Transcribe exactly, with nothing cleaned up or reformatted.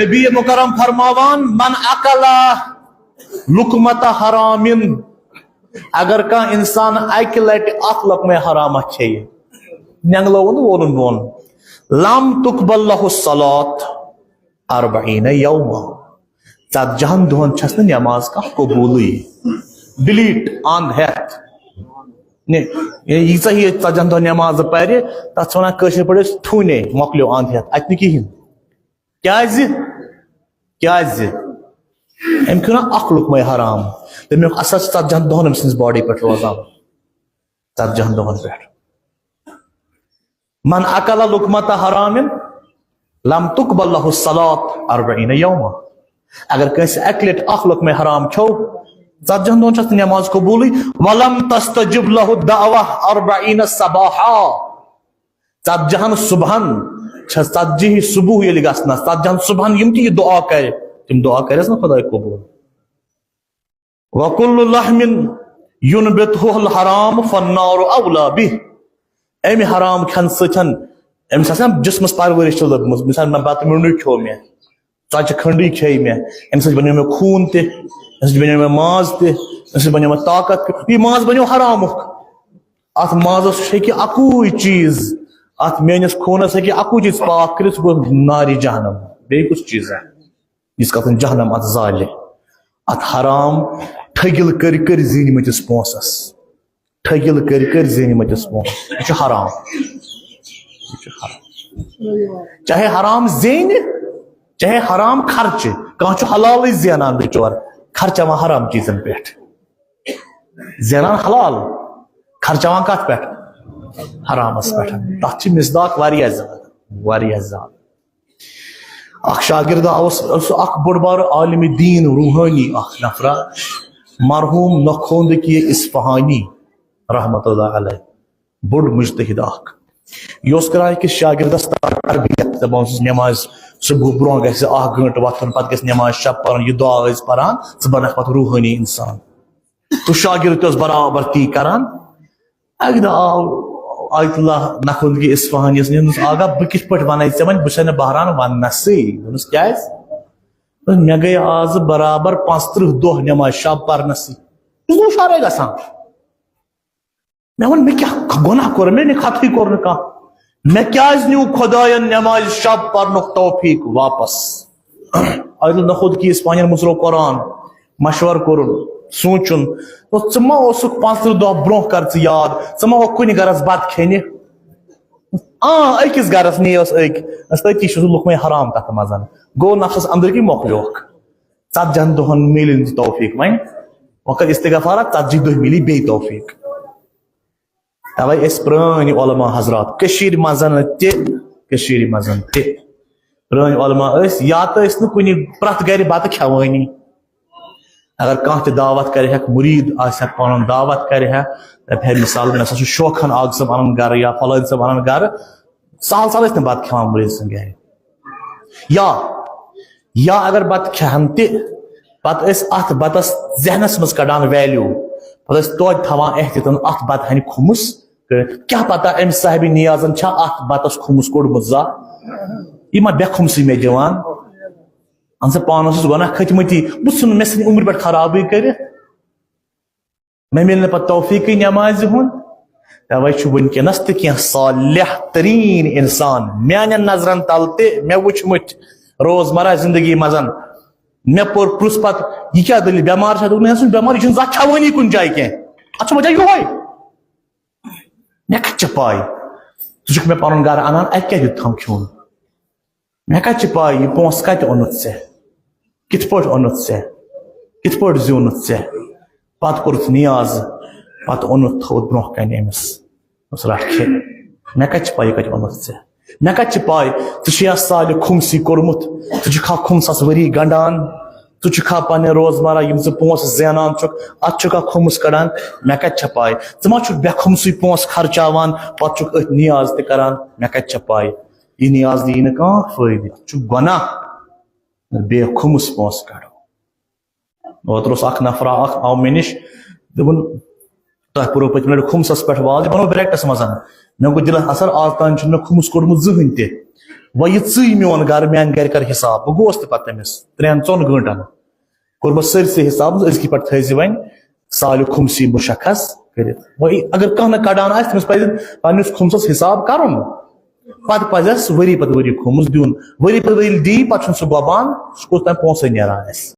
نبی مکرم فرماوان، من اکل لقمت حرام، اگر کانٛہہ انسان اکہِ لٹہِ اکھ لقمہ حرامہ کھیٚیہِ، نٮ۪نٛگلٲوُن وولُن وون، لم تقبل لہ الصلاۃ اربعین یوما، ژتجہن دۄہن چھس نہٕ نٮ۪ماز کانٛہہ قبوٗلٕے۔ ڈلیٹ، اند ہٮ۪تھ۔ نے، ییٖژاہ یہِ ژتجہن دۄہن نٮ۪ماز پرِ، تتھ چھِ ونان کٲشِر پٲٹھۍ أسۍ ٹھوٗنے، مۄکلیو اند ہٮ۪تھ، اتہِ نہٕ کِہیٖنۍ۔ کیازِ؟ کیازِ؟ أمۍ کھیوٚو نا اکھ لقمے حرام، تمیُک اثر چھُ ژتجہن دۄہن أمۍ سٕنٛز باڈی پٮ۪ٹھ روزان۔ ژتجہن دۄہن پٮ۪ٹھ۔ من اکل لقمت حرام لم تقبل لہ الصلاۃ اربعین یوما۔ اگر کٲنٛسہِ اکہِ لٹہِ اکھ لقمے حرام کھیوٚو، ژتجہن دۄہن چھس نہٕ نٮ۪ماز قبوٗلٕے۔ ولم تستجب لہ الدعوہ اربعین صباحا۔ ژتجہن صبحن چھس، ژتجی صبح ییٚلہِ گژھنس، ژتجہن صبحن یِم تہِ یہِ دعا کرِ، تِم دعا کرٮ۪س نہٕ خداے قبوٗل۔ وکل لحم ینبتہ الحرام فالنار اولی بہ۔ امہِ حرام کھٮ۪نہٕ سۭتۍ أمِس آسان جسمس پرورش چھِ لٔبمٕژ، مثال، مےٚ بتہٕ میوٚنڈُے کھیوٚو مےٚ، ژۄچہِ کھنڈٕے کھیٚیہِ مےٚ، امہِ سۭتۍ بنیو مےٚ خوٗن تہِ، امہِ سۭتۍ بنیو مےٚ ماز تہِ، امہِ سۭتۍ بنیو مےٚ طاقت تہِ۔ یہِ ماز بنیو حرامُک۔ اتھ مازس ہیٚکہِ اکُے چیٖز، اتھ میٲنِس خوٗنس ہیٚکہِ اکُے چیٖز پاک کٔرِتھ، سُہ گوٚو نارِ جہنم۔ بیٚیہِ کُس چیٖزا؟ یُس کتن جہنم اتھ زالہِ۔ اتھ حرام ٹھٔگِل کٔرۍ کٔرۍ زیٖنمٕتِس پونٛسس۔ ٹھٔگِل کٔرۍ کٔرۍ زیٖنمٕتِس پونٛسس۔ یہِ چھُ حرام۔ یہِ چھُ حرام۔ چاہے حرام زینہِ، چاہے حرام خرچہِ۔ کانٛہہ چھُ حلالٕے زینان بِچور، خرچاوان حرام چیٖزن پٮ۪ٹھ۔ زینان حلال، خرچاوان کتھ پٮ۪ٹھ؟ حرامس پٮ۪ٹھ۔ تتھ چھِ مصداق واریاہ زیادٕ، واریاہ زیادٕ۔ اکھ شاگرد اوس، اوس اکھ بوٚڑ بارٕ عالم دین، روحانی اکھ نفرا، مرحوم نخوند کی اصفہانی رحمت اللہ علیہ، بوٚڑ مجتہد اکھ۔ یہِ اوس کران أکِس شاگردس تربیت، دپان اوسُس، نماز صبح برونٛہہ گژھِ اکھ گٲنٹہٕ وۄتھُن، پتہٕ گژھِ نماز شب پرُن، یہِ دعا ٲسۍ پران، ژٕ بنکھ پتہٕ روحانی انسان۔ تہٕ شاگرد تہِ اوس برابر تی کران۔ اکہِ دۄہ آو آیت اللہ نخوندگی اصفہانیس نِش، دوٚپنس، آغا، بہٕ کِتھ پٲٹھۍ وَنے ژےٚ وۄنۍ؟ بہٕ چھُسے نہٕ بہران وَننَسٕے۔ دوٚپنس، کیٛازِ؟ دوٚپنس، مےٚ گٔے آز برابر پانٛژترٕٛہ دۄہ نٮ۪ماز شب پرنَسٕے۔ بہٕ چھُس نہٕ ہُشارے گژھان۔ مےٚ ووٚن، مےٚ کیٛاہ گۄناہ کوٚر؟ مےٚ نہٕ خطٕے کوٚر نہٕ کانٛہہ۔ مےٚ کیٛازِ نیوٗ خۄدایَن نٮ۪مازِ شب پرنُک توفیٖق واپس؟ آیت اللہ نخوندگی اصفہانین مُژروو قرآن، مشورٕ کوٚرُن، سوٗنٛچُن۔ دوٚپُس، ژٕ ما اوسُکھ پانٛژترٕٛہ دۄہ برونٛہہ کر ژٕ یاد، ژٕ ما ہوکھ کُنہِ گرس بتہٕ کھیٚنہِ؟ آ، أکِس گرس نِیوس أکۍ، دوٚپُس، تٔتی چھُ سُہ لقمے حرام تتھ منٛز۔ گوٚو نفس أنٛدرۍ کِنۍ مۄکلیوکھ۔ ژتجہن دۄہن میلہِ نہٕ توفیٖق وۄنۍ۔ وۄنۍ کر استغفارا، ژتجی دۄہہِ میلی بیٚیہِ توفیٖق۔ توے ٲسۍ پرٲنۍ علماء حضرات کٔشیٖرِ منٛز تہِ، کٔشیٖرِ منٛز تہِ پرٲنۍ علماء ٲسۍ، یا تہٕ ٲسۍ نہٕ کُنہِ پرٛٮ۪تھ گرِ بتہٕ کھٮ۪وٲنی۔ اگر کانٛہہ تہِ دعوت کرِ ہٮ۪کھ، مُریٖد آسہِ ہٮ۪کھ پنُن دعوت کرِ ہا، دپہِ ہے، مثال، مےٚ ہسا چھُ شوقن آغا صٲب انان گرٕ یا فلٲنۍ صٲب انان گرٕ، سہل سہل ٲسۍ نہٕ بتہٕ کھٮ۪وان مُریٖد سٕنٛدِ گرِ۔ یا، یا اگر بتہٕ کھٮ۪ہن تہِ، پتہٕ ٲسۍ اتھ بتس ذہنس منٛز کڑان value، پتہٕ ٲسۍ توتہِ تھاوان احتیاطن اتھ بتہٕ ہنہِ کھُمُس کٔرِتھ۔ کیٛاہ پتہ أمۍ صاحبِ نیازن چھا اتھ بتس کھُمُس کوٚڑمُت زانٛہہ؟ یہِ ما بے کھُمسٕے مےٚ دِوان؟ اہن سا، پانس اوس گۄناہ کھٔتۍ مٕتی، بہٕ ژھُنہٕ، مےٚ ژھٕنہِ عمرِ پٮ۪ٹھ خرابٕے کٔرِتھ۔ مےٚ میلہِ نہٕ پتہٕ توفیٖقٕے نٮ۪مازِ ہُنٛد۔ توے چھُ وٕنکیٚنس تہِ کینٛہہ صالح تریٖن انسان میانٮ۪ن نظرن تل تہِ مےٚ وٕچھمٕتۍ روزمرہ زندگی منٛز۔ مےٚ پوٚر، پرُژھ پتہٕ، یہِ کیٛاہ دٔلیٖل، بٮ۪مار چھا؟ دوٚپُن، ہے، سُہ چھُنہٕ بٮ۪مار، یہِ چھُنہٕ زانٛہہ کھٮ۪وٲنی کُنہِ جایہِ کینٛہہ، اتھ چھُ وجہ یِہوے۔ مےٚ کتہِ چھِ پاے ژٕ چھُکھ مےٚ پنُن گرٕ انان، اتہِ کیٛاہ دیُت تھام کھیوٚن؟ مےٚ کتہِ چھِ پاے یہِ پونٛسہٕ کتہِ اوٚنُتھ ژےٚ؟ کِتھ پٲٹھۍ اوٚنُتھ ژےٚ؟ کِتھ پٲٹھۍ زیوٗنُتھ ژےٚ؟ پتہٕ کوٚرُتھ نیاز، پتہٕ اوٚنُتھ تھوٚوُتھ برونٛہہ کنہِ أمِس۔ دوٚپُس، رٹھ کھے۔ مےٚ کتہِ چھِ پاے یہِ کتہِ اوٚنُتھ ژےٚ؟ مےٚ کتہِ چھِ پاے ژٕ چھُیا سالہِ کھُمسٕے کوٚرمُت؟ ژٕ چھُکھا کھُمسس ؤری گنٛڈان؟ ژٕ چھُکھا پنٕنۍ روزمرہ یِم ژٕ پونٛسہٕ زینان چھُکھ، اتھ چھُکھا کھُمُس کڑان؟ مےٚ کتہِ چھےٚ پاے؟ ژٕ ما چھُکھ بے کھُمسٕے پونٛسہٕ خرچاوان، پتہٕ چھُکھ أتھۍ نیاز تہِ کران؟ مےٚ کتہِ چھےٚ پاے؟ یہِ نیاز دِیہِ نہٕ کانٛہہ فٲیدٕ، اتھ چھُ گۄناہ۔ بے کھُمُس پونٛسہٕ کڑو۔ اوترٕ اوس اکھ نفرا اکھ آو مےٚ نِش، دوٚپُن، تۄہہِ کوٚروٕ پٔتمہِ لٹہِ کھُمسس پٮ۪ٹھ واز، یہِ بنوو bracketس منٛز۔ مےٚ گوٚو دِلس اثر، آز تام چھُنہٕ مےٚ کھُمُس کوٚڑمُت زٕہٕنۍ تہِ۔ وۄنۍ یہِ ژٕے میون گرٕ، میانہِ گرِ کر حساب، بہٕ گوس تہِ پتہٕ تٔمِس ترٛٮ۪ن ژۄن گٲنٹن۔ کوٚر بہٕ سٲرسٕے حساب، أزکہِ پٮ۪ٹھ تھٲیزِ وۄنۍ سالہِ خُمسی مُشخص کٔرِتھ۔ وۄنۍ اگر کانٛہہ نہٕ کڑان آسہِ، تٔمِس پزِ پننِس خُمسس حساب کرُن۔ پتہٕ پزٮ۪س ؤری پتہٕ ؤری خُمُس دیُن۔ ؤری پتہٕ ؤری دی، پتہٕ چھُنہٕ سُہ گۄبان، سُہ کوٚت تام پونٛسے نیران آسہِ۔